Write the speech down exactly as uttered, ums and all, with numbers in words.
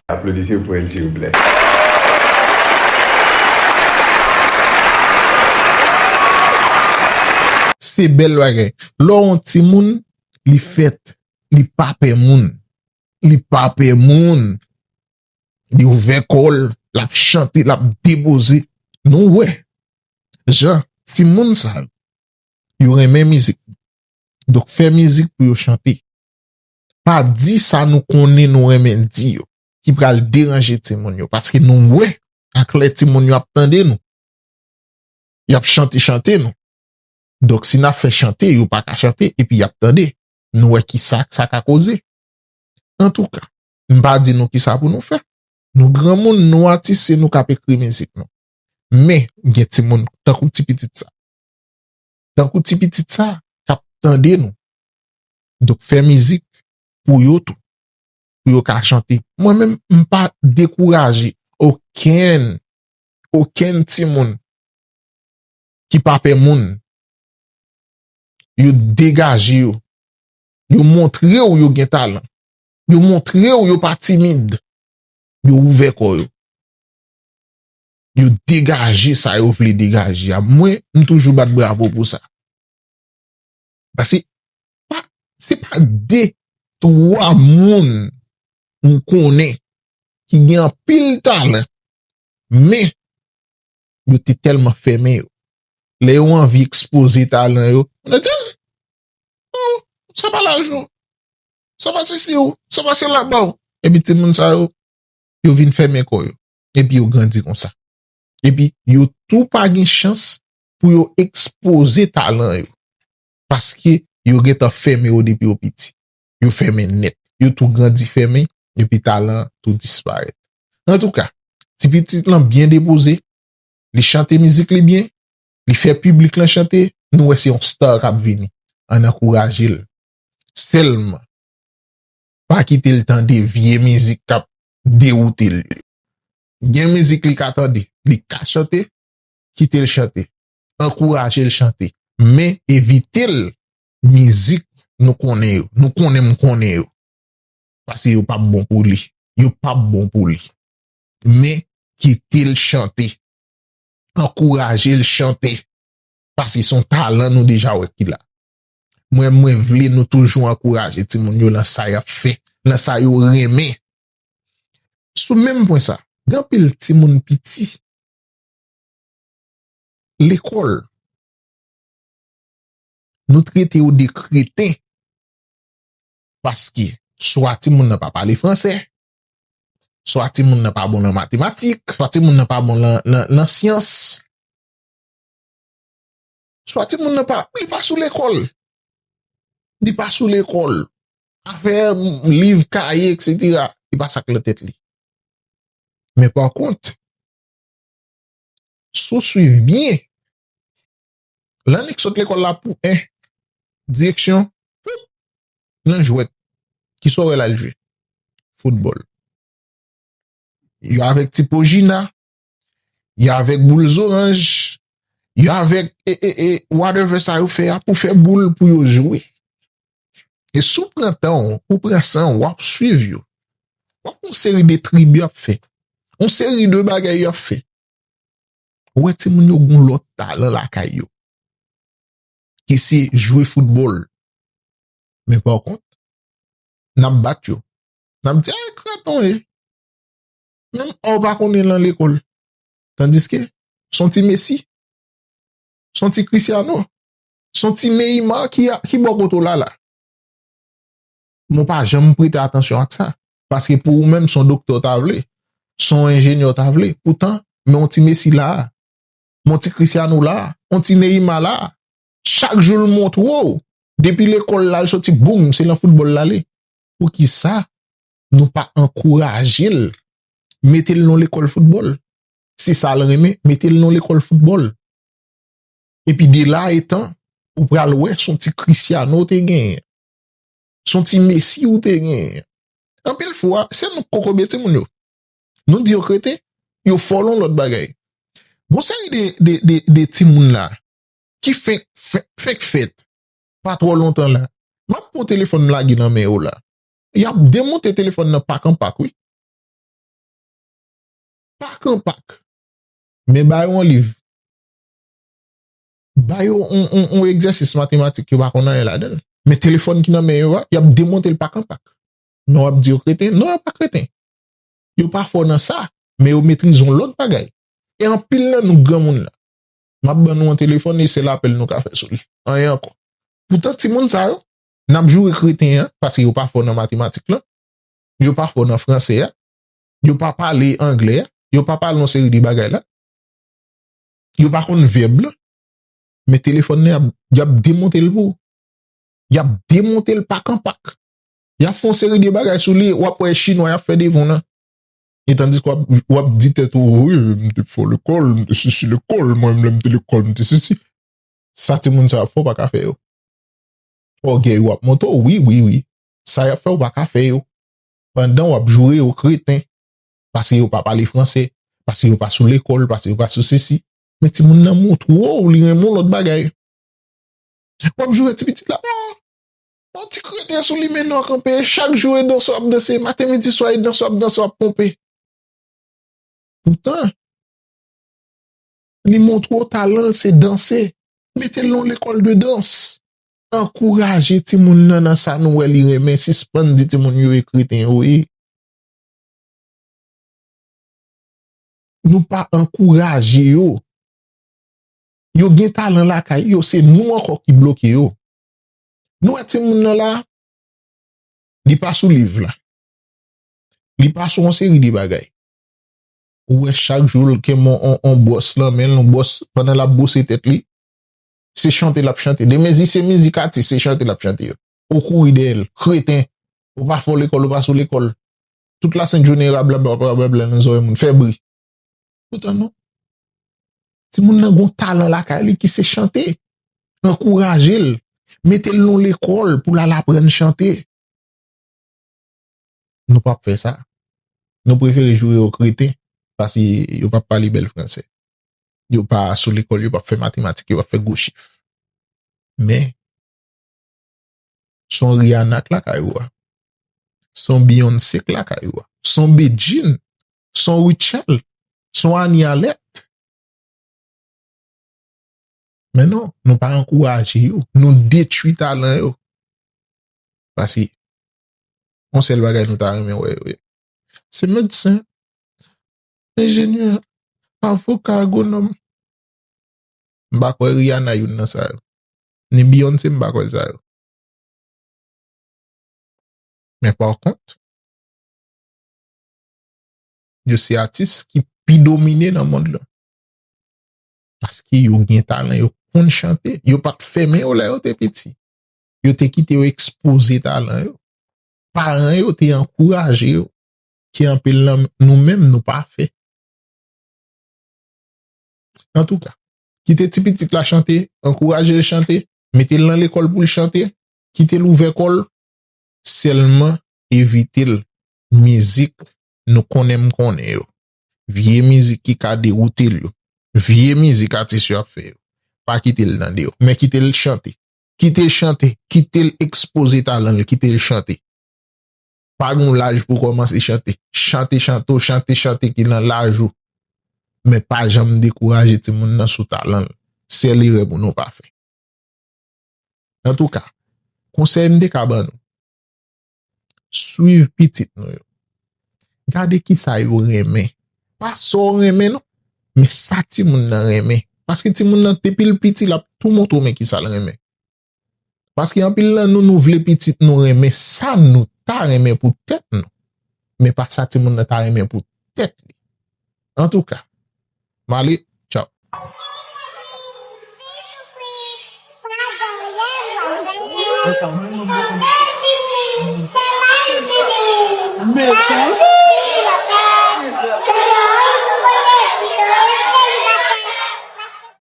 Aplodisyon pou elle, silvouplè. Se bèl bagay. Lè w yon timoun, li fèt, li pa pè moun. Li pa pè moun. Li ouvè kò l, l ap chante, l ap depoze. Nou wè jan timoun sa yo, yo renmen mizik. Donk, fè mizik pou yo chante. Pa di sa nou konnen nou renmen di yo, ki pral deranje timoun yo. Paske nou wè aklè timoun yo ap tande nou. Y ap chante chante nou. Donk, si n ap fè chante, yo pa ka chante, epi y ap tande. Nou wè ki sa sa ka koze. Antouka, m pa di nou ki sa pou nou fè. Nou granmoun, nou atis, se nou k ap ekri mizik nou. Men, gen timoun tankou ti pitit sa. Tankou ti pitit sa k ap tande nou. Donk, fè mizik pou yo tou. Pou yo ka chante. Mwen menm, m pa dekouraje okenn, okenn timoun ki pa pè moun. Yo degaje yo. Yo montre w yo gen talan. Yo montre w yo pa timid. Yo ouvè kò yo. Yo degaje sa yo vle degaje a. Mwen, m toujou bat bravo pou sa. Paske pa, se pa de, twa moun m konnen ki gen anpil talan, men yo te tèlman fèmen yo. Lè yo anvi ekspoze talan yo, yo di, "Oh, sa pa laj ou, sa pa sesi ou, sa pa sela ba ou." Epi timoun sa yo, yo vin fèmen kò yo. Epi yo grandi konsa. Epi yo tou pa gen chans pou yo ekspoze talan yo. Paske yo gentan fèmen yo depi yo piti. Yo fèmen nèt. Yo tou grandi fèmen, epi talan tou disparèt. Antouka, ti pitit lan byen depoze, li chante mizik li byen, li fè piblik lan chante, nou wè se yon star k ap vini. Ann ankouraje l. Sèlman, pa kite l tande vye mizik k ap dewoute l yo. Gen mizik li ka tande, li ka chante, kite l chante. Ankouraje l chante. Men evite l mizik nou konnen yo. Nou konnen m konnen yo. Paske yo p ap bon pou li. Yo p ap bon pou li. Men kite l chante. Ankouraje l chante. Paske se yon talan nou deja wè ki la. Mwen, mwen vle nou toujou ankouraje timoun yo lan sa y ap fè, lan sa yo renmen. Sou menm pwen sa, gen anpil timoun piti lekòl, nou trete yo de kreten. Paske swa timoun nan pa pale fransè, swa timoun nan pa bon lan matematik, swa timoun nan pa bon lan, lan, lan syans, swa timoun nan pa, li pa sou lekòl. Li pa sou lekòl. Afè liv, kaye, etsetera, li pa sa k lan tèt li. Men pa kont, si w swiv byen, lan li k sot lekòl la pou en direksyon, poup, lan jwèt. Kisa w wè l al jwe? Foutbòl. Yo avèk ti po jina, yo avèk boul zoranj, yo avèk e, e, e, whatever sa yo fè a pou fè boul pou yo jwe. E si w pran tan w, ou pran san w, w ap swiv yo. W ap wè yon seri de trib y ap fè. Yon seri de bagay y ap fè. Ou wè timoun yo gon lòt talan lakay yo. Ki se jwe foutbòl. Men pa kont, n ap bat yo. N ap di, "A, kraton e." Menm o pa konnen lan lekòl. Tandiske, se yon ti Messi, se yon ti Cristiano, se yon ti Neymar ki, a, ki bò kote w la la. Mwen pa janm prete atansyon ak sa. Paske pou ou menm, se yon doktè w ta vle, se yon enjenyè w ta vle. Poutan, men yon ti Messi la a, men yon ti Cristiano la a, yon ti Neymar la a. Chak jou l montre w, depi lekòl la l soti, boum, se lan foutbòl l ale. Poukisa nou pa ankouraje l, mete l lan lekòl foutbòl? Se sa l renmen, mete l lan lekòl foutbòl. Epi de la etan, ou pral wè se yon ti Cristiano w te genyen. Se yon ti Messi w te genyen. Anpil fwa, se nou k kokobe timoun yo. Nou di yo kreten, yo fò lan lòt bagay. Gon seri de, de, de, de timoun la, ki fenk, fenk, fenk fèt, pa twò lontan la. M ap pran telefòn m lage nan men yo la. Y ap demonte telefòn nan pak an pak, wi. pak an pak. Men ba yo yon liv. Ba yo yon, yon, yon egzèsis matematik yo pa konn anyen ladan l. Men telefòn ki nan men yo a, y ap demonte l pak an pak. Men w ap di yo kreten? Non, yo pa kreten. Yo pa fò nan sa, men yo metrize yon lòt bagay. E anpil nan nou granmoun la, m ap ban nou yon telefòn, e sèl apèl nou ka fè sou li. Anyen ankò. Poutan, timoun sa yo, n ap joure kreten an, paske yo pa fò nan matematik lan, yo pa fò nan franse a, yo pa pale anglè a, yo pa pale yon seri de bagay la, yo pa konn vèb lan, men telefòn nan, y ap, y ap demonte l pou ou. Y ap demonte l pak an pak. Y ap fè yon seri de bagay sou li, w ap wè chinwa y ap fè devan w lan. E tandis ke w ap, w ap di tèt ou, "Wi, m te fò lekòl, m te sesi lekòl, mwen menm lè m te lekòl, m te sesi." Sa timoun sa ap fè, w pa ka fè yo. Ògèy w ap monte w, wi, wi, wi. Sa y ap fè, w pa ka fè yo. Pandan w ap joure yo kreten, paske yo pa pale franse, paske yo pa sou lekòl, paske yo pa sou sesi. Men timoun nan montre w li renmen yon lòt bagay. W ap joure ti pitit la, oh, yon ti kreten sou li, men non kanpe. Chak jou e danse w ap danse, maten, midi, swa, e danse w ap danse, w ap ponpe. Poutan, li montre w talan l se danse. Mete l nan lekòl de dans. Ankouraje timoun nan nan sa nou wè li renmen. Sispann di timoun yo e kreten yo ye. Nou pa ankouraje yo. Yo gen talan lakay yo, se nou ankò ki bloke yo. Nou wè timoun nan la, li pa sou liv la. Li pa sou yon seri de bagay. Ou wè chak jou l kenbe yon, yon, yon bwòs nan men l, yon bwòs pandan l ap bwose tèt li. Se chante l ap chante. De mizik, se mizik atis, se chante l ap chante yo. Ou kouri dèyè l, kreten. Ou pa fò lekòl, ou pa sou lekòl. Tout lasent jounen, rablabla, rablabla nan zòrèy moun, fè bri. Poutan non. Timoun nan gon talan lakay li ki se chante. Ankouraje l. Mete l nan lekòl pou l al aprann chante. Nou p ap fè sa. Nou prefere joure yo kreten, paske yo p ap pale bèl franse. Yo pa sou lekòl, yo p ap fè matematik, yo p ap fè gwo chif. Men, se yon Rihanna k lakay ou a. Se yon Beyoncé k lakay ou a. Se yon Bedjine. Se yon Rutshelle. Se yon Annie Alerte. Men non, nou pa ankouraje yo. Nou detwi talan yo. Paske, yon sèl bagay nou ta renmen wè yo ye. Se medsen, enjenyè, avoka, agwonòm. M pa kwè Rihanna youn nan sa yo. Ni Beyoncé, m pa kwè l sa yo. Men pa kont, yo se atis ki pi domine nan mond lan. Paske yo gen talan, yo konn chante. Yo pa t fèmen yo lè yo te piti. Yo te kite yo ekspoze talan yo. Paran yo te ankouraje yo. Ke anpil nan nou menm nou pa fè. Antouka, kite ti pitit la chante, ankouraje l chante, mete l nan lekòl pou l chante, kite l ouvè kò l, sèlman evite l mizik nou konnen m konnen yo. Vye mizik ki ka dewoute l yo. Vye mizik atis yo ap fè yo. Pa kite l nan deyò, men kite l chante. Kite l chante, kite l ekspoze talan l, kite l chante. Pa gen laj pou kòmanse chante. Chante, chante, w chante, chante ki nan laj ou. Men pa janm dekouraje timoun nan sou talan l. Sèl erè pou nou pa fè. Antouka, konsèy m te ka ban nou, swiv pitit nou yo. Gade kisa yo renmen. Pa sa w renmen non, men sa timoun nan renmen. Paske timoun nan, depi l piti, l ap tou montre w men kisa l renmen. Paske anpil nan nou, nou vle pitit nou renmen sa nou ta renmen pou tèt nou, men pa sa timoun nan ta renmen pou tèt li. Antouka, m ale, tchaw. Metan.